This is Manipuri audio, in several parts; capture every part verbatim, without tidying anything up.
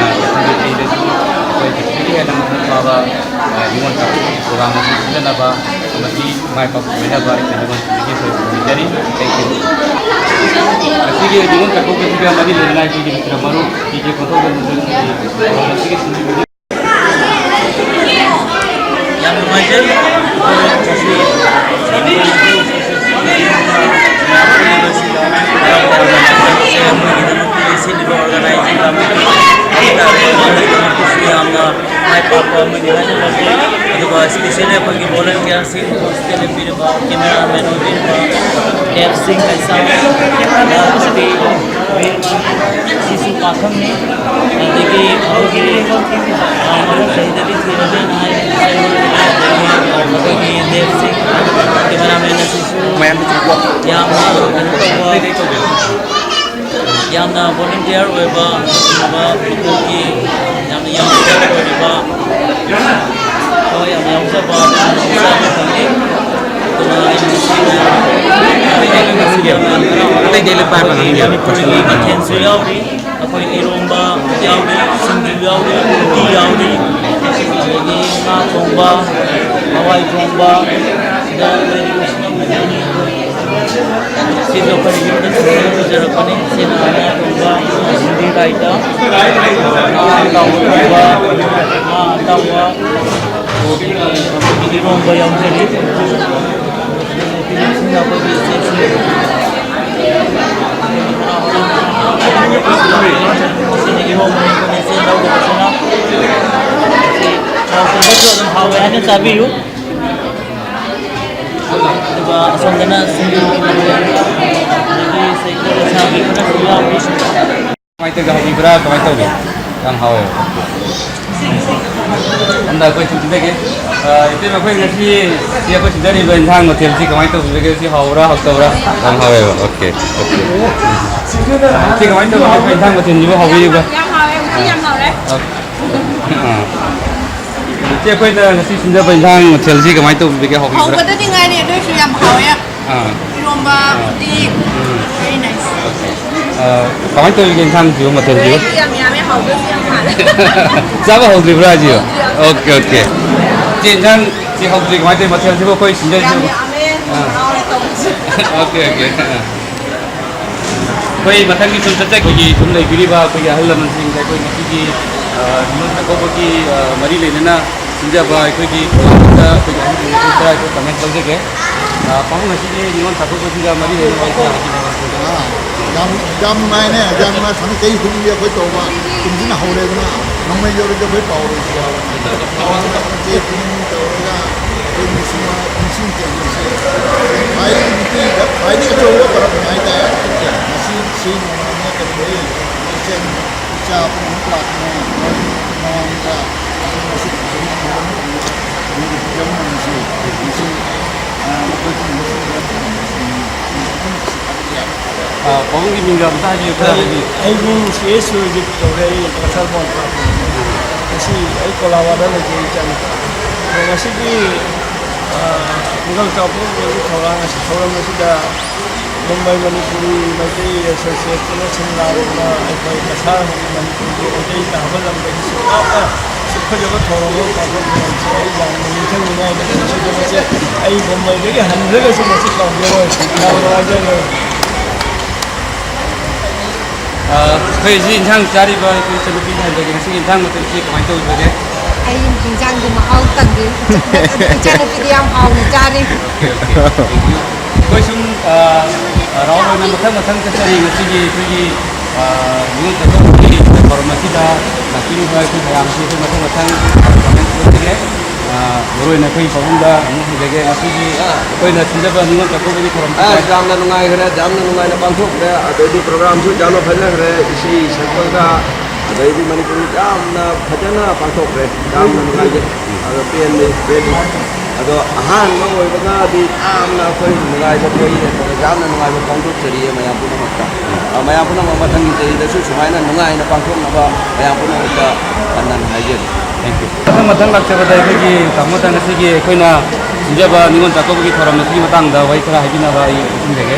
ꯑꯩꯈꯣꯏꯒꯤ ꯑꯩꯗꯁꯨ ꯑꯩꯈꯣꯏ ꯄ꯭ꯔꯤꯊꯤꯕꯤꯒꯤ ꯍꯦꯟꯅ ꯃꯄꯨꯡ ꯐꯥꯕ, ꯑ, ꯅꯤꯉꯣꯜ ꯆꯥꯛꯀꯧꯕꯒꯤ ꯄ꯭ꯔꯣꯒ꯭ꯔꯥꯝ ꯑꯁꯤ ꯁꯤꯟꯖꯅꯕ ꯑꯃꯗꯤ ꯃꯥꯏ ꯄꯥꯛꯄ ꯑꯣꯏꯅꯕ ꯑꯩꯈꯣꯏ ꯅꯤꯉꯣꯜꯁꯤꯡꯗꯒꯤ ꯑꯩꯈꯣꯏ ꯈꯨꯔꯨꯝꯖꯔꯤ꯫ Thank you꯫ ꯉꯁꯤꯒꯤ ꯅꯤꯉꯣꯜ ꯆꯥꯛꯀꯧꯕꯁꯤꯒ ꯃꯔꯤ ꯂꯩꯅꯅ ꯑꯩꯈꯣꯏꯒꯤ ꯂꯩꯇ꯭ꯔ ꯃꯔꯨꯞ ꯇꯤ ꯀꯦ ꯀꯣꯟꯊꯧꯖꯝ ꯃꯈꯣꯏꯒꯤ ꯄ꯭ꯔꯣꯒ꯭ꯔꯥꯝ ꯑꯁꯤꯒꯤ ꯁꯤꯟꯕꯤꯕꯒꯤ ꯌꯥꯝ ꯅꯨꯡꯉꯥꯏꯖꯩ꯫ ꯑꯩꯈꯣꯏ ꯉꯁꯤ ꯁꯤꯟꯕꯤꯔꯤꯕꯁꯤꯗ ꯁꯤꯟꯕꯤꯔꯤꯕ organizing committee ꯍꯥꯏꯇꯥꯔꯦ, ꯃꯣꯏꯒꯤꯗꯃꯛꯇꯁꯨ ꯌꯥꯝꯅ ꯃꯥꯏ ꯄꯥꯛꯄ ꯑꯃꯅꯤ ꯍꯥꯏꯅ ꯂꯧꯖꯩ꯫ ꯑꯗꯨꯒ especially ꯑꯩꯈꯣꯏꯒꯤ volunteersꯁꯤꯡ, ꯍꯣꯁꯇꯦꯜꯗ ꯄꯤꯔꯤꯕ cameraman ꯑꯣꯏꯕꯤꯔꯤꯕ ꯗꯦꯕ ꯁꯤꯡ ꯀꯩꯁꯥꯝ, ꯁꯤꯁꯨ ꯄꯥꯈꯪꯅꯤ꯫ ꯑꯗꯒꯤ ꯑꯩꯈꯣꯏꯒꯤ, ꯑ, ꯃꯊꯪ ꯆꯍꯤꯗꯗꯤ ꯊꯤꯔꯒꯦꯅ ꯍꯥꯏ꯫ ꯑꯗꯒꯤ ꯑꯩꯈꯣꯏꯒꯤ ꯗꯦꯕ ꯁꯤꯡ cameraman ꯑꯁꯤꯁꯨ ꯌꯥꯝꯅ ꯀꯩꯅꯣ ꯇꯧꯕ, ꯌꯥꯝꯅ volunteer ꯑꯣꯏꯕ, ꯑꯗꯨꯒꯨꯝꯂꯕ ꯃꯈꯣꯏꯒꯤ ꯌꯥꯝꯅ ꯌꯥꯝꯅ ꯑꯣꯏꯔꯤꯕ, ꯍꯣꯏ, ꯌꯥꯝꯅ ꯌꯥꯎꯖꯕ ꯃꯆꯥ ꯑꯃꯈꯛꯅꯤ꯫ ꯑꯗꯨꯅ ꯑꯩꯅ ꯉꯁꯤ ꯃꯌꯥꯝ ꯑꯇꯩꯗꯤ ꯂꯨꯄꯥ ꯑꯃ ꯉꯥꯡꯕꯤꯌꯨ꯫ ꯃꯅꯤꯄꯨꯔꯒꯤ ꯃꯊꯦꯜꯁꯨ ꯌꯥꯎꯔꯤ꯫ ꯑꯩꯈꯣꯏ ꯏꯔꯣꯝꯕ ꯌꯥꯎꯔꯤ, ꯁꯤꯡꯖꯨ ꯌꯥꯎꯔꯤ, ꯎꯇꯤ ꯌꯥꯎꯔꯤ, ꯑꯗꯒꯤ ꯉꯥ ꯊꯣꯡꯕ, ꯍꯋꯥꯏ ꯊꯣꯡꯕ, ꯁꯤꯗ ꯂꯩꯔꯤꯕꯁꯤꯅ ꯃꯈꯣꯏꯅꯤ꯫ ꯁꯤꯁꯨ ꯑꯩꯈꯣꯏꯅ ꯌꯨꯝꯗ ꯁꯨꯡꯖ ꯄꯨꯖꯔꯛꯄꯅꯤ꯫ ꯁꯤꯅ ꯉꯥ ꯊꯣꯡꯕ, ꯁꯤꯡꯖꯨ ꯔꯥꯏꯇ, ꯉꯥ ꯑꯇꯥꯎꯕ ꯊꯣꯡꯕ, ꯉꯥ ꯑꯇꯥꯎꯕ, ꯏꯔꯣꯝꯕ ꯌꯥꯎꯖꯔꯤ꯫ ꯁꯤꯅ ꯑꯩꯈꯣꯏꯒꯤ ꯏꯆꯦꯁꯤꯡ꯫ ꯁꯤꯅ ꯏꯔꯣꯝꯕꯅꯤ, ꯑꯩꯈꯣꯏꯅ ꯏꯆꯦ ꯂꯧꯔꯤꯕꯁꯤꯅ꯫ ꯁꯤ ꯍꯥꯎꯇ꯭ꯔꯒꯁꯨ ꯑꯗꯨꯝ ꯍꯥꯎꯋꯦ ꯍꯥꯏꯅ ꯆꯥꯕꯤꯌꯨ꯫ ꯑꯗꯨꯒ ꯑꯁꯣꯝꯗꯅ ꯁꯤꯡꯖꯨꯒꯤ ꯃꯊꯦꯜ, ꯑꯗꯒꯤ ꯁꯩꯀꯜ ꯁꯥꯕꯤ ꯈꯔꯁꯨ ꯌꯥꯎꯔꯤ꯫ ꯀꯃꯥꯏꯅ ꯇꯧꯒꯦ? ꯍꯧꯕꯤꯕ꯭ꯔꯥ? ꯀꯃꯥꯏꯅ ꯇꯧꯒꯦ? ꯌꯥꯝ ꯍꯥꯎꯋꯦꯕ꯫ ꯑꯝꯗ ꯑꯩꯈꯣꯏ ꯁꯨꯝ ꯄꯤꯖꯒꯦ꯫ ꯑ, ꯏꯇꯩꯃ, ꯑꯩꯈꯣꯏ ꯉꯁꯤ ꯁꯤ ꯑꯩꯈꯣꯏ ꯁꯤꯗꯔꯤꯕ ꯏꯟꯁꯥꯡ ꯃꯊꯦꯜꯁꯤ ꯀꯃꯥꯏꯅ ꯇꯧꯕꯤꯔꯒꯦ? ꯁꯤ ꯍꯥꯎꯕ꯭ꯔꯥ, ꯍꯥꯎꯇꯕ꯭ꯔꯥ? ꯌꯥꯝ ꯍꯥꯎꯋꯦꯕ꯫ Okay, okay. ꯁꯤ ꯀꯃꯥꯏꯅ ꯇꯧꯕꯤꯒꯦ? ꯑꯩꯈꯣꯏ ꯏꯟꯁꯥꯡ ꯃꯊꯦꯜꯁꯤꯕꯨ ꯍꯥꯎꯕꯤꯔꯤꯕ꯭ꯔꯥ? ꯌꯥꯝ ꯍꯥꯎꯋꯦ, ꯎꯇꯤ ꯌꯥꯝ ꯍꯥꯎꯔꯦ꯫ ꯑꯣꯀꯦ꯫ ꯑꯥ꯫ ꯏꯆꯦ, ꯑꯩꯈꯣꯏꯅ ꯉꯁꯤ ꯁꯤꯟꯖꯕ ꯏꯟꯁꯥꯡ ꯃꯊꯦꯜꯁꯤ ꯀꯃꯥꯏꯅ ꯇꯧꯕꯤꯒꯦ? ꯍꯥꯎꯕꯤꯕ꯭ꯔꯥ? ꯍꯧꯕꯗꯗꯤ ꯉꯥꯏꯔꯤ, ꯑꯗꯨ ꯑꯣꯏꯁꯨ ꯌꯥꯝ ꯍꯥꯎꯋꯦ꯫ ꯑꯥ꯫ ꯏꯔꯣꯝꯕ, ꯑꯥ꯫ ꯎꯇꯤ, ꯎꯝ꯫ Very nice꯫ ꯑꯣꯀꯦ꯫ ꯑ, ꯀꯃꯥꯏꯅ ꯇꯧꯔꯤꯒꯦ ꯏꯟꯁꯥꯡꯁꯤꯕꯨ, ꯃꯊꯦꯜꯁꯤꯕꯨ? ꯌꯥꯝ ꯌꯥꯝꯃꯦ, ꯍꯥꯎꯗꯣꯏꯁꯨ ꯌꯥꯝ ꯃꯥꯜꯂꯦ꯫ ꯆꯥꯕ ꯍꯧꯗ꯭ꯔꯤꯕ꯭ꯔꯥ ꯍꯥꯏꯁꯤꯕꯨ? ꯍꯧꯗ꯭ꯔꯤ, ꯍꯧꯗ꯭ꯔꯤ꯫ Okay, okay. ꯆꯦ, ꯏꯟꯁꯥꯡ ꯆꯦ ꯍꯧꯗ꯭ꯔꯤ, ꯀꯃꯥꯏꯅ ꯇꯧꯔꯤ? ꯃꯊꯦꯜꯁꯤꯕꯨ ꯑꯩꯈꯣꯏ ꯁꯤꯟꯖꯔꯤꯁꯤꯕꯨ? ꯌꯥꯝ ꯌꯥꯝꯃꯦ, ꯑꯥ꯫ ꯍꯥꯎꯔꯦ ꯇꯧꯕꯁꯦ꯫ Okay, okay. ꯑꯥ꯫ ꯑꯩꯈꯣꯏ ꯃꯊꯪꯒꯤ ꯁꯨꯝ ꯆꯠꯆꯈꯤꯒꯤ ꯁꯨꯝ ꯂꯩꯕꯤꯔꯤꯕ ꯑꯩꯈꯣꯏꯒꯤ ꯑꯍꯜ ꯂꯃꯟꯁꯤꯡꯗ ꯑꯩꯈꯣꯏ ꯉꯁꯤꯒꯤ, ꯑ, ꯅꯤꯉꯣꯜ ꯆꯥꯛꯀꯧꯕꯒꯤ, ꯑ, ꯃꯔꯤ ꯂꯩꯅꯅ ꯁꯤꯟꯖꯕ ꯑꯩꯈꯣꯏꯒꯤ ꯄ꯭ꯔꯣꯒ꯭ꯔꯥꯝꯗ ꯑꯩꯈꯣꯏꯒꯤ ꯑꯍꯜꯁꯤꯡꯗ ꯈꯔ ꯑꯩꯈꯣꯏ ꯀꯃꯦꯟ ꯂꯧꯖꯒꯦ꯫ ꯑ, ꯄꯥꯕꯨꯡ, ꯉꯁꯤꯗꯤ ꯅꯤꯉꯣꯜ ꯆꯥꯛꯀꯧꯕꯁꯤꯒ ꯃꯔꯤ ꯂꯩꯅꯕ ꯋꯥꯔꯤ ꯈꯔ ꯍꯥꯏꯕꯤꯌꯨ꯫ ꯌꯥꯝ, ꯌꯥꯝ ꯅꯨꯡꯉꯥꯏꯅꯦ꯫ ꯌꯥꯝ ꯅꯨꯡꯉꯥꯏ꯫ ꯊꯥꯡꯒꯩ ꯆꯍꯤ ꯈꯨꯗꯤꯡꯒꯤ ꯑꯩꯈꯣꯏ ꯇꯧꯕ, ꯀꯨꯝꯁꯤꯅ ꯍꯧꯔꯦꯗꯅ, ꯅꯣꯡꯃꯩ ꯌꯧꯔꯗꯤ ꯑꯩꯈꯣꯏ ꯄꯥꯎꯔꯣꯏꯁꯤ ꯌꯥꯎꯔꯅꯤ꯫ ꯆꯍꯤ ꯈꯨꯗꯤꯡꯒꯤ ꯇꯧꯔꯒ ꯑꯩꯈꯣꯏ ꯅꯤꯡꯁꯤꯡꯕ, ꯅꯤꯡꯁꯤꯡ ꯆꯦꯟꯕꯁꯦ ꯈ꯭ꯋꯥꯏꯗꯒꯤ ꯅꯨꯄꯤꯗ ꯈ꯭ꯋꯥꯏꯗꯒꯤ ꯑꯆꯧꯕ ꯄꯔꯕꯅꯤ ꯍꯥꯏꯇꯥꯔꯦ꯫ ꯃꯁꯤ ꯁꯤ ꯅꯣꯡꯃ ꯀꯔꯤꯒꯨꯝꯕ ꯏꯆꯟ ꯏꯆꯥ ꯄꯨꯝꯅꯃꯛ ꯂꯥꯛꯇꯨꯅ ꯃꯃꯥꯡꯗ ꯑꯩꯈꯣꯏ ꯃꯁꯤ ꯐꯖꯅ ꯇꯧꯕ ꯃꯇꯝꯗ ꯃꯣꯏꯒꯤ ꯐꯤꯂꯝ ꯑꯃꯁꯨ ꯃꯁꯤ, ꯑ, ꯃꯈꯣꯏ ꯄꯨꯝꯅꯃꯛꯁꯨ ꯐꯤꯂꯝ ꯇꯧꯔꯝꯕꯁꯤꯡ ꯄꯨꯝꯅꯃꯛꯁꯨ ꯊꯥꯒꯠꯆꯔꯤ꯫ ꯑ, ꯄꯥꯕꯨꯡꯒꯤ ꯃꯤꯡꯒ ꯑꯝꯇ ꯍꯥꯏꯕꯤꯌꯨ, ꯈꯔ ꯑꯩ, ꯍꯥꯏꯕꯤꯌꯨ꯫ ꯑꯩ ꯃꯤꯡ ꯁꯤ ꯑꯦꯁ ꯁꯨꯔꯖꯤꯠ ꯀꯧꯔꯦ, ꯑꯩ ꯀꯁꯥꯔ ꯃꯣꯟ ꯀꯥꯞꯄꯅꯤ꯫ ꯉꯁꯤ ꯑꯩ ꯀꯣꯂꯥꯋꯥꯗ ꯂꯩꯖꯩ, ꯏꯆꯥꯅꯨꯄꯥ꯫ ꯑꯗꯣ ꯉꯁꯤꯒꯤ, ꯑ, ꯅꯤꯡꯉꯣꯜ ꯆꯥꯛꯀꯧꯕꯒꯤ ꯊꯧꯔꯥꯡ ꯑꯁꯤ, ꯊꯧꯔꯝ ꯑꯁꯤꯗ ꯃꯨꯝꯕꯥꯏ ꯃꯅꯤꯄꯨꯔꯤ ꯃꯩꯇꯩ ꯑꯦꯁꯣꯁꯤꯌꯦꯁꯟꯅ ꯁꯤꯟ ꯂꯥꯡꯗꯨꯅ ꯑꯩꯈꯣꯏ ꯀꯁꯥꯔ ꯃꯅꯤꯄꯨꯔꯒꯤ ꯃꯩꯇꯩ ꯇꯥꯕ ꯂꯝꯗꯒꯤ ꯁꯨꯡꯂꯥꯛꯅ ꯁꯨꯛ ꯐꯖꯕ ꯊꯧꯔꯝ ꯑꯃ ꯄꯥꯡꯊꯣꯛꯄ ꯍꯥꯏꯕꯁꯦ ꯑꯩ ꯌꯥꯝꯅ ꯅꯤꯡꯁꯤꯡꯅꯤꯡꯉꯥꯏ ꯑꯣꯏ꯫ ꯃꯁꯤ ꯊꯕꯛꯁꯦ ꯑꯩ ꯃꯨꯝꯕꯥꯏꯗꯒꯤ ꯍꯟꯈ꯭ꯔꯒꯁꯨ ꯃꯁꯤ ꯀꯥꯎꯖꯔꯣꯏ꯫ ꯌꯥꯝ ꯅꯨꯡꯉꯥꯏꯖꯔꯦ꯫ ꯑ, ꯑꯩꯈꯣꯏ ꯍꯧꯖꯤꯛ ꯏꯟꯁꯥꯡ ꯆꯥꯔꯤꯕ ꯑꯩꯈꯣꯏ ꯏꯆꯟꯅꯨꯄꯤꯅ ꯍꯥꯏꯕꯗꯤ ꯉꯁꯤꯒꯤ ꯏꯟꯁꯥꯡ ꯃꯊꯦꯜꯁꯤ ꯀꯃꯥꯏꯅ ꯇꯧꯈ꯭ꯔꯒꯦ? ꯑꯩ ꯏꯟꯁꯥꯡꯗꯤ ꯃꯍꯥꯎ ꯇꯪꯗꯦ꯫ ꯏꯆꯟꯅꯨꯄꯤꯗꯤ ꯌꯥꯝ ꯍꯥꯎꯅ ꯆꯥꯔꯤ꯫ Okay, okay. Thank you꯫ ꯑꯩꯈꯣꯏ ꯁꯨꯝ, ꯑ, ꯔꯥꯎꯟ ꯑꯣꯏꯅ ꯃꯊꯪ ꯃꯊꯪ ꯆꯠꯆꯔꯤ ꯉꯁꯤꯒꯤ ꯑꯩꯈꯣꯏꯒꯤ, ꯑ, ꯅꯤꯉꯣꯜ ꯆꯥꯛꯀꯧꯕꯒꯤ ꯊꯧꯔꯝ ꯑꯁꯤꯗ ꯂꯥꯛꯄꯤꯔꯤꯕ ꯑꯩꯈꯣꯏ ꯃꯌꯥꯝꯁꯤ ꯑꯩꯈꯣꯏ ꯃꯊꯪ ꯃꯊꯪ ꯀꯃꯦꯟ ꯇꯧꯖꯒꯦ꯫ ꯑ, ꯃꯔꯨꯑꯣꯏꯅ ꯑꯩꯈꯣꯏ ꯄꯥꯕꯨꯡꯗ ꯑꯃꯨꯛ ꯍꯪꯖꯒꯦ꯫ ꯉꯁꯤꯒꯤ ꯑꯩꯈꯣꯏꯅ ꯁꯤꯟꯖꯕ ꯅꯤꯉꯣꯜ ꯆꯥꯛꯀꯧꯕꯒꯤ ꯊꯧꯔꯝ ꯑꯁ, ꯌꯥꯝꯅ ꯅꯨꯡꯉꯥꯏꯈ꯭ꯔꯦ, ꯌꯥꯝꯅ ꯅꯨꯡꯉꯥꯏꯅ ꯄꯥꯡꯊꯣꯛꯈ꯭ꯔꯦ꯫ ꯑꯗꯩꯗꯤ ꯄ꯭ꯔꯣꯒ꯭ꯔꯥꯝꯁꯨ ꯌꯥꯝꯅ ꯐꯖꯈ꯭ꯔꯦ, ꯏꯁꯩ ꯁꯛꯄꯒ, ꯑꯗꯩꯗꯤ ꯃꯅꯤꯄꯨꯔꯤ ꯌꯥꯝꯅ ꯐꯖꯅ ꯄꯥꯡꯊꯣꯛꯈ꯭ꯔꯦ꯫ ꯌꯥꯝꯅ ꯅꯨꯡꯉꯥꯏꯖꯩ꯫ ꯑꯗꯣ ꯄꯦꯟꯗꯦ, ꯄꯦꯟꯗꯦ꯫ ꯑꯗꯣ ꯑꯍꯥꯟꯕ ꯑꯣꯏꯕꯒꯗꯤ ꯌꯥꯝꯅ ꯑꯩꯈꯣꯏ ꯅꯨꯡꯉꯥꯏꯕ ꯊꯣꯛꯏ, ꯑꯗꯨꯒ ꯌꯥꯝꯅ ꯅꯨꯡꯉꯥꯏꯕ ꯐꯣꯡꯗꯣꯛꯆꯔꯤꯌꯦ ꯃꯌꯥꯝ ꯄꯨꯝꯅꯃꯛꯇ꯫ ꯑ, ꯃꯌꯥꯝ ꯄꯨꯝꯅꯃꯛ ꯃꯊꯪꯒꯤ ꯆꯍꯤꯗꯁꯨ ꯁꯨꯃꯥꯏꯅ ꯅꯨꯡꯉꯥꯏꯅ ꯄꯥꯡꯊꯣꯛꯅꯕ ꯃꯌꯥꯝ ꯄꯨꯝꯅꯃꯛꯇ ꯍꯟꯅ ꯍꯟꯅ ꯍꯥꯏꯖꯔꯤ꯫ Thank you꯫ ꯃꯊꯪ ꯃꯊꯪ ꯂꯥꯛꯆꯕꯗ ꯑꯩꯈꯣꯏꯒꯤ ꯇꯥꯃꯣꯗ ꯉꯁꯤꯒꯤ ꯑꯩꯈꯣꯏꯅ ꯁꯤꯟꯖꯕ ꯅꯤꯉꯣꯜ ꯆꯥꯛꯀꯧꯕꯒꯤ ꯊꯧꯔꯝ ꯑꯁꯤꯒꯤ ꯃꯇꯥꯡꯗ ꯋꯥꯔꯤ ꯈꯔ ꯍꯥꯏꯕꯤꯅꯕ ꯑꯩ ꯈꯪꯖꯒꯦ꯫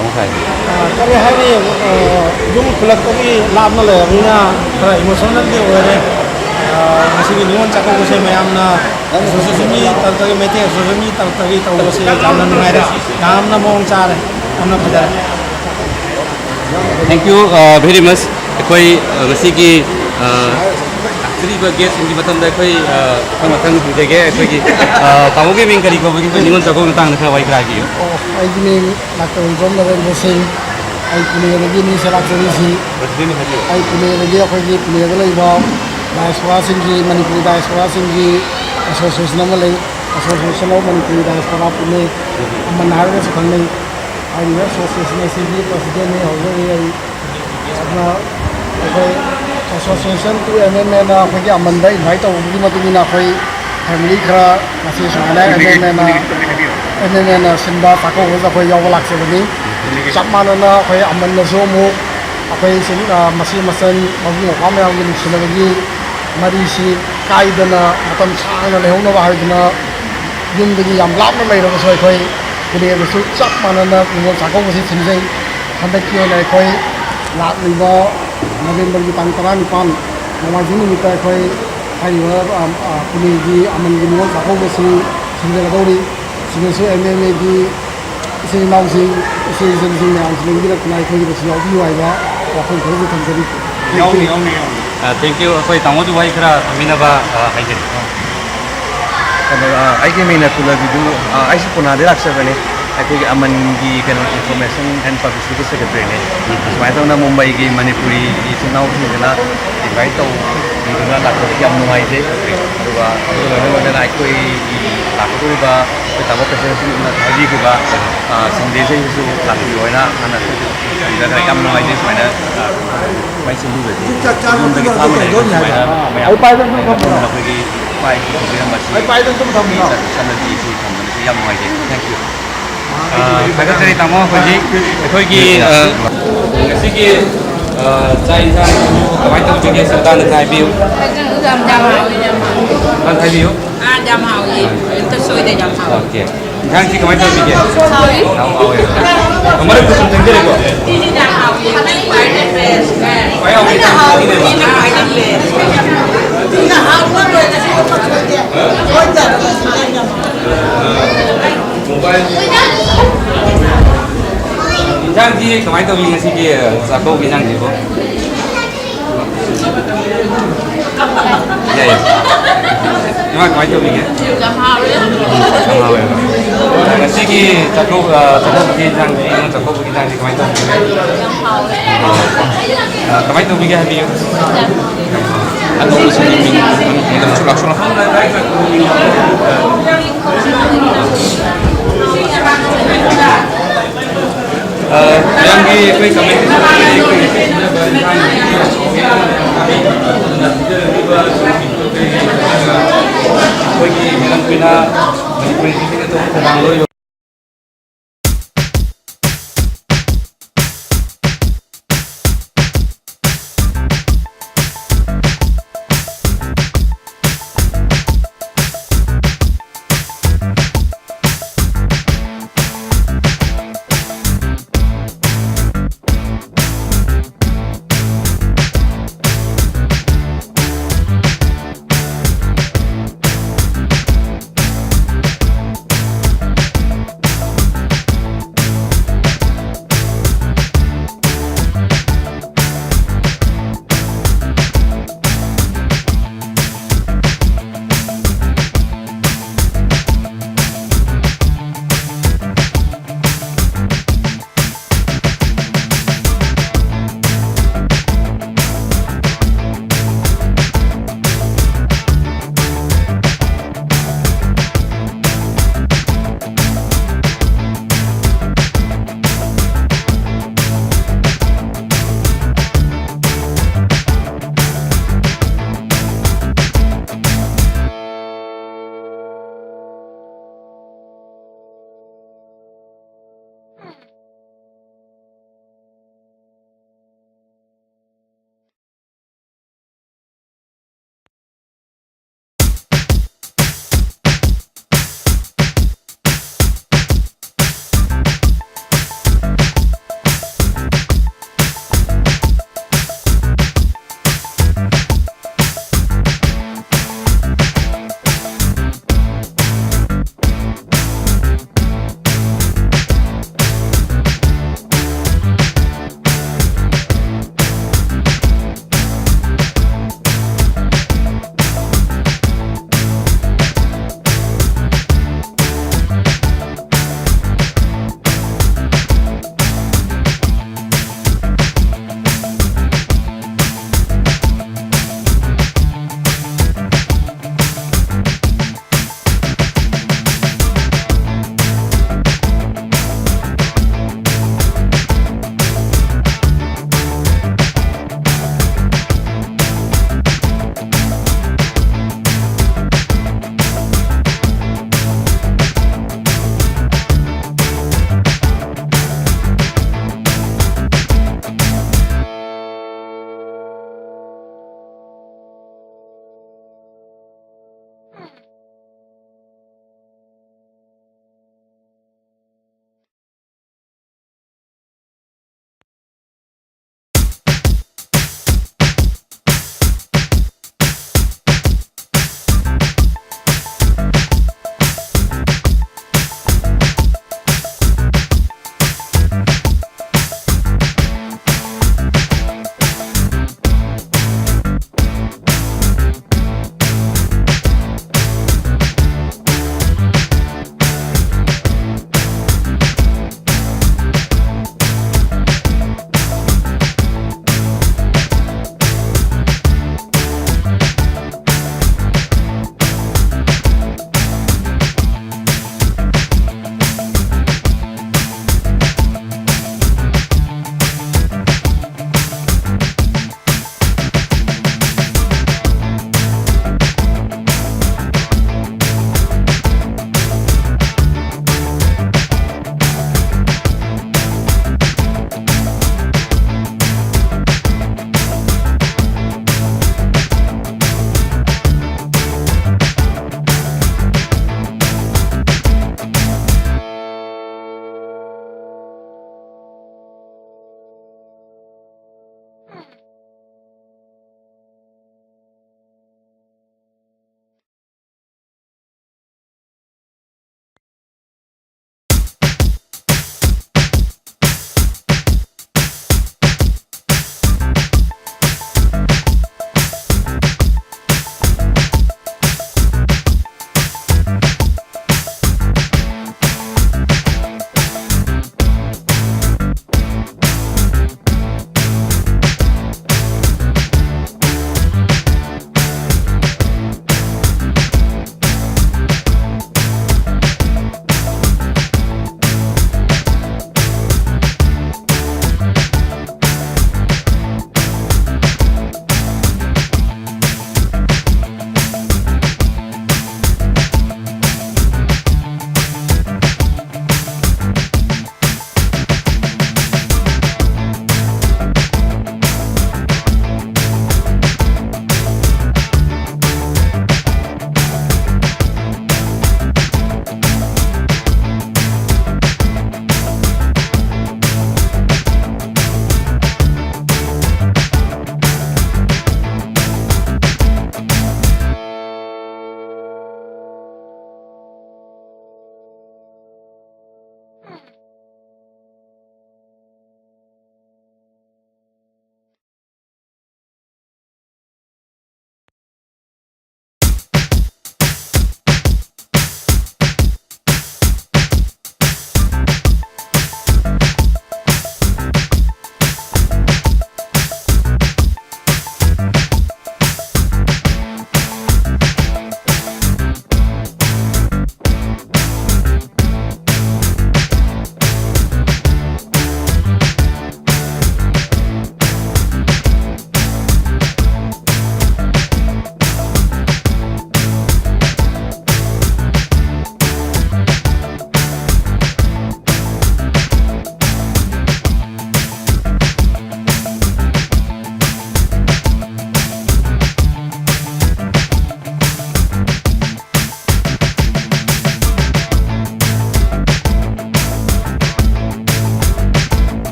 ꯑꯃꯨꯛ ꯍꯥꯏꯕꯤꯌꯨ꯫ ꯑ, ꯀꯔꯤ ꯍꯥꯏꯅꯤ, ꯑ, ꯌꯨꯝ ꯈꯨꯂꯛꯇꯒꯤ ꯂꯥꯞꯅ ꯂꯩꯔꯕꯅꯤꯅ ꯈꯔ ꯏꯃꯣꯁꯅꯦꯜꯗꯤ ꯑꯣꯏꯔꯦ꯫ ꯑ, ꯉꯁꯤꯒꯤ ꯅꯤꯉꯣꯜ ꯆꯥꯛꯀꯧꯕꯁꯦ ꯃꯌꯥꯝꯅ ꯑꯦꯁꯣꯁꯤꯌꯦꯁꯟ ꯃꯤ ꯇꯔꯨꯛꯇꯒꯤ, ꯃꯩꯇꯩ ꯑꯦꯁꯣꯁꯤꯌꯦꯁꯟ ꯃꯤ ꯇꯔꯨꯛꯇꯒꯤ ꯇꯧꯕꯁꯦ ꯌꯥꯝꯅ ꯅꯨꯡꯉꯥꯏꯔꯦ, ꯌꯥꯝꯅ ꯃꯑꯣꯡ ꯆꯥꯔꯦ, ꯌꯥꯝꯅ ꯐꯖꯔꯦ꯫ Thank you, uh, very much꯫ ꯑꯩꯈꯣꯏ, uh, ꯉꯁꯤꯒꯤ, uh, ꯂꯥꯛꯆꯔꯤꯕ ꯒꯦꯁꯁꯤꯡꯒꯤ ꯃꯇꯝꯗ ꯑꯩꯈꯣꯏ, uh, ꯃꯊꯪ ꯃꯊꯪ ꯍꯪꯖꯒꯦ꯫ ꯑꯩꯈꯣꯏꯒꯤ, uh, ꯇꯥꯃꯣꯒꯤ ꯃꯤꯡ ꯀꯔꯤ ꯀꯧꯕꯒꯦ? ꯑꯩꯈꯣꯏ ꯅꯤꯉꯣꯜ ꯆꯥꯛꯀꯧꯕꯒꯤ ꯃꯇꯥꯡꯗ ꯈꯔ ꯋꯥꯔꯤ ꯈꯔ ꯍꯥꯏꯕꯤꯌꯨ꯫ ꯑꯣ, ꯑꯩꯒꯤ ꯃꯤꯡ ꯗꯥꯛꯇꯔ ꯎꯖꯣꯝ ꯅꯔꯦꯟꯗ꯭ꯔ ꯁꯤꯡ꯫ ꯑꯩ ꯄꯨꯅꯦꯗꯒꯤꯅꯤ ꯁꯤ ꯂꯥꯛꯆꯔꯤꯁꯤ꯫ ꯑꯩ ꯄꯨꯅꯦꯗꯒꯤ ꯑꯩꯈꯣꯏꯒꯤ ꯄꯨꯅꯦꯗ ꯂꯩꯕ ꯗꯥꯏꯁꯄꯣꯔꯥꯁꯤꯡꯒꯤ, ꯃꯅꯤꯄꯨꯔꯤ ꯗꯥꯏꯁꯄꯣꯔꯥꯁꯤꯡꯒꯤ ꯑꯦꯁꯣꯁꯤꯌꯦꯁꯟ ꯑꯃ ꯂꯩ, Association of Manipuri Diaspora Pune, ꯑꯃꯟ ꯍꯥꯏꯔꯒꯁꯨ ꯈꯪꯅꯩ꯫ ꯍꯥꯏꯔꯤꯕ ꯑꯦꯁꯣꯁꯤꯌꯦꯁꯟ ꯑꯁꯤꯒꯤ ꯄ꯭ꯔꯁꯤꯗꯦꯟꯅꯤ ꯍꯧꯖꯔꯤ ꯑꯩ꯫ ꯑꯗꯨꯅ ꯑꯩꯈꯣꯏ ꯑꯦꯁꯣꯁꯤꯌꯦꯁꯟ ꯇꯨ ꯑꯦꯝ ꯑꯦꯝ ꯑꯦꯅ ꯑꯩꯈꯣꯏꯒꯤ ꯑꯃꯟꯗ ꯏꯟꯚꯥꯏꯠ ꯇꯧꯕꯒꯤ ꯃꯇꯨꯡ ꯏꯟꯅ ꯑꯩꯈꯣꯏ ꯐꯦꯃꯤꯂꯤ ꯈꯔ ꯉꯁꯤ ꯁꯨꯃꯥꯏꯅ ꯑꯦꯝ ꯑꯦꯝ ꯑꯦꯅ, ꯑꯦꯝ ꯑꯦꯝ ꯑꯦꯅ ꯁꯤꯟꯕ ꯆꯥꯛꯀꯧꯕꯁꯤꯗ ꯑꯩꯈꯣꯏ ꯌꯥꯎꯕ ꯂꯥꯛꯆꯕꯅꯤ꯫ ꯆꯞ ꯃꯥꯟꯅꯅ ꯑꯩꯈꯣꯏ ꯑꯃꯟꯅꯁꯨ ꯑꯃꯨꯛ ꯑꯩꯈꯣꯏ ꯁꯤꯡ-, ꯑ, ꯃꯆꯦ ꯃꯆꯟ ꯃꯕꯨꯡ ꯃꯧꯄ꯭ꯋꯥ ꯃꯌꯥꯝꯒꯤ ꯅꯨꯡꯁꯤꯅꯕꯒꯤ ꯃꯔꯤꯁꯤ ꯀꯥꯏꯗꯅ ꯃꯇꯝ ꯁꯥꯡꯅ ꯂꯩꯍꯧꯅꯕ ꯍꯥꯏꯗꯨꯅ ꯌꯨꯝꯗꯒꯤ ꯌꯥꯝ ꯂꯥꯞꯅ ꯂꯩꯔꯕꯁꯨ ꯑꯩꯈꯣꯏ ꯄꯨꯅꯦꯗꯁꯨ ꯆꯞ ꯃꯥꯟꯅꯅ ꯅꯤꯉꯣꯜ ꯆꯥꯛꯀꯧꯕꯁꯤ ꯊꯤꯟꯖꯩ꯫ ꯍꯟꯗꯛꯀꯤ ꯑꯣꯏꯅ ꯑꯩꯈꯣꯏ ꯂꯥꯛꯂꯤꯕ ꯅꯕꯦꯝꯕꯔꯒꯤ ꯇꯥꯡ ꯇꯔꯥꯅꯤꯄꯥꯟ ꯅꯣꯡꯃꯥꯏꯖꯤꯡ ꯅꯨꯃꯤꯠꯇ ꯑꯩꯈꯣꯏ ꯍꯥꯏꯔꯤꯕ, ꯑ, ꯑ, ꯄꯨꯅꯦꯒꯤ ꯑꯃꯟꯒꯤ ꯅꯤꯉꯣꯜ ꯆꯥꯛꯀꯧꯕꯁꯤ ꯊꯤꯟꯖꯒꯗꯧꯔꯤ꯫ ꯁꯤꯗꯁꯨ ꯑꯦꯝ ꯑꯦꯝ ꯑꯦꯒꯤ ꯏꯆꯤꯜ ꯏꯅꯥꯎꯁꯤꯡ, ꯏꯆꯦ ꯏꯆꯟꯁꯤꯡ ꯃꯌꯥꯝꯁꯤ ꯂꯦꯡꯕꯤꯔꯛꯇꯨꯅ ꯑꯩꯈꯣꯏꯒꯤꯗꯁꯨ ꯌꯥꯎꯕꯤꯌꯨ ꯍꯥꯏꯕ ꯋꯥꯐꯝ ꯈꯔꯁꯨ ꯊꯝꯖꯔꯤ꯫ ꯌꯥꯎꯅꯤ, ꯌꯥꯎꯅꯤ, ꯌꯥꯎꯅꯤ꯫ ꯑ, thank you꯫ ꯑꯩꯈꯣꯏ ꯇꯥꯃꯣꯁꯨ ꯋꯥꯍꯩ ꯈꯔ ꯊꯝꯕꯤꯅꯕ, ꯑ, ꯍꯥꯏꯖꯔꯤ꯫ ꯑꯗꯨꯒ ꯑꯩꯒꯤ ꯃꯤꯡꯅ ꯀꯨꯂꯕꯤꯗꯨ, ꯑ, ꯑꯩꯁꯨ ꯄꯨꯅꯥꯗꯩ ꯂꯥꯛꯆꯕꯅꯦ꯫ ꯑꯩꯈꯣꯏꯒꯤ ꯑꯃꯟꯒꯤ ꯀꯩꯅꯣ Information and Publicity Secretaryꯅꯦ꯫ ꯁꯨꯃꯥꯏꯅ ꯇꯧꯅ ꯃꯨꯝꯕꯩꯒꯤ ꯃꯅꯤꯄꯨꯔꯤ ꯏꯆꯤꯜ ꯏꯅꯥꯎꯁꯤꯡꯁꯤꯅ invite ꯇꯧꯕꯤꯗꯨꯅ ꯂꯥꯛꯄꯁꯤ ꯌꯥꯝ ꯅꯨꯡꯉꯥꯏꯖꯩ꯫ ꯑꯗꯨꯒ ꯑꯗꯨꯒ ꯂꯣꯏꯅ ꯂꯣꯏꯅꯅ ꯑꯩꯈꯣꯏꯒꯤ ꯂꯥꯛꯀꯗꯧꯔꯤꯕ ꯑꯩꯈꯣꯏ ꯇꯥꯃꯣ ꯄ꯭ꯔꯁꯤꯗꯦꯟꯁꯤꯡꯅ ꯍꯥꯏꯕꯤꯈꯤꯕ, ꯑ, Sundayꯁꯤꯡꯁꯤꯁꯨ ꯂꯥꯛꯄꯤꯌꯣ ꯍꯥꯏꯅ ꯍꯥꯟꯅ ꯊꯝꯖꯈ꯭ꯔꯦ꯫ ꯌꯥꯝ ꯅꯨꯡꯉꯥꯏꯖꯩ ꯁꯨꯃꯥꯏꯅ, ꯑ, ꯃꯩ ꯆꯤꯡꯕꯤꯕꯁꯤ꯫ ꯌꯨꯝꯗꯒꯤ ꯊꯥꯞꯅ ꯂꯩꯔꯒ ꯁꯨꯃꯥꯏꯅ ꯃꯌꯥꯝ ꯑꯩꯈꯣꯏꯒꯤ ꯏꯄꯥ ꯏꯄꯨ ꯊꯝꯕꯤꯔꯝꯕꯁꯤ ꯆꯠꯅꯕꯤꯁꯤ ꯊꯝꯕꯅꯁꯨ ꯌꯥꯝ ꯅꯨꯡꯉꯥꯏꯖꯩ꯫ Thank you꯫ ꯑ, ꯊꯥꯒꯠꯆꯔꯤ ꯇꯥꯃꯣ꯫ ꯍꯧꯖꯤꯛ ꯑꯩꯈꯣꯏꯒꯤ, ꯑ, ꯉꯁꯤꯒꯤ, ꯑ, ꯆꯥꯛ ꯏꯟꯁꯥꯡ ꯀꯃꯥꯏꯅ ꯇꯧꯕꯤꯒꯦ? ꯁꯤ ꯃꯇꯥꯡꯗ ꯈꯔ ꯍꯥꯏꯕꯤꯌꯨ꯫ ꯌꯥꯝ ꯌꯥꯝ ꯍꯥꯎꯋꯦ, ꯌꯥꯝ ꯍꯥꯎꯋꯦ꯫ ꯈꯤꯇꯪ ꯍꯥꯏꯕꯤꯌꯨ꯫ ꯑꯥ, ꯌꯥꯝ ꯍꯥꯎꯋꯦ꯫ ꯑꯝꯇ ꯁꯣꯏꯗ ꯌꯥꯝ ꯍꯥꯎꯋꯦ꯫ OK꯫ ꯏꯟꯁꯥꯡꯁꯤ ꯀꯃꯥꯏꯅ ꯇꯧꯕꯤꯒꯦ? ꯍꯥꯎꯋꯤ꯫ ꯌꯥꯝ ꯍꯥꯎꯋꯦ꯫ ꯃꯔꯛꯇ ꯁꯨꯝ ꯆꯪꯖꯔꯦꯀꯣ꯫ ꯏꯟꯖꯥꯡꯗꯤ ꯀꯃꯥꯏꯅ ꯇꯧꯏ ꯉꯁꯤꯒꯤ ꯆꯥꯛꯀꯧꯕꯒꯤ ꯏꯟꯖꯥꯡꯁꯤꯕꯣ? ꯌꯥꯏ, ꯌꯥꯏ꯫ ꯏꯃꯥ, ꯀꯃꯥꯏꯅ ꯇꯧꯕꯤꯒꯦ? ꯌꯥꯝ ꯍꯥꯎꯋꯦ꯫ ꯌꯥꯝ ꯍꯥꯎꯋꯦꯕ꯫ ꯉꯁꯤꯒꯤ ꯆꯥꯛꯀꯧ-, ꯑ, ꯆꯥꯛꯀꯧꯕꯒꯤ ꯏꯟꯖꯥꯡꯗꯤ, ꯏꯃꯥ, ꯆꯥꯛꯀꯧꯕꯒꯤ ꯏꯟꯖꯥꯡꯗꯤ ꯀꯃꯥꯏꯅ ꯇꯧꯕꯤꯒꯦ? ꯌꯥꯝ ꯍꯥꯎꯋꯦ꯫ ꯑ, ꯀꯃꯥꯏꯅ ꯇꯧꯕꯤꯒꯦ ꯍꯥꯏꯕꯤꯌꯨ꯫ ꯌꯥꯝ ꯍꯥꯎꯋꯦ꯫ ꯑꯗꯣꯝꯒꯤꯁꯨ ꯃꯤꯡ, ꯃꯤꯡ, ꯃꯤꯡ ꯂꯥꯛꯁꯤꯜꯂꯣ꯫ ꯑ, ꯃꯌꯥꯝꯒꯤ ꯑꯩꯈꯣꯏ ꯀꯃꯦꯟ ꯑꯩꯈꯣꯏꯒꯤ ꯃꯤꯂꯝ ꯀꯨꯏꯅ ꯃꯅꯤꯄꯨꯔꯤ ꯊꯣꯡ ꯊꯧꯔꯥꯡ ꯂꯣꯏ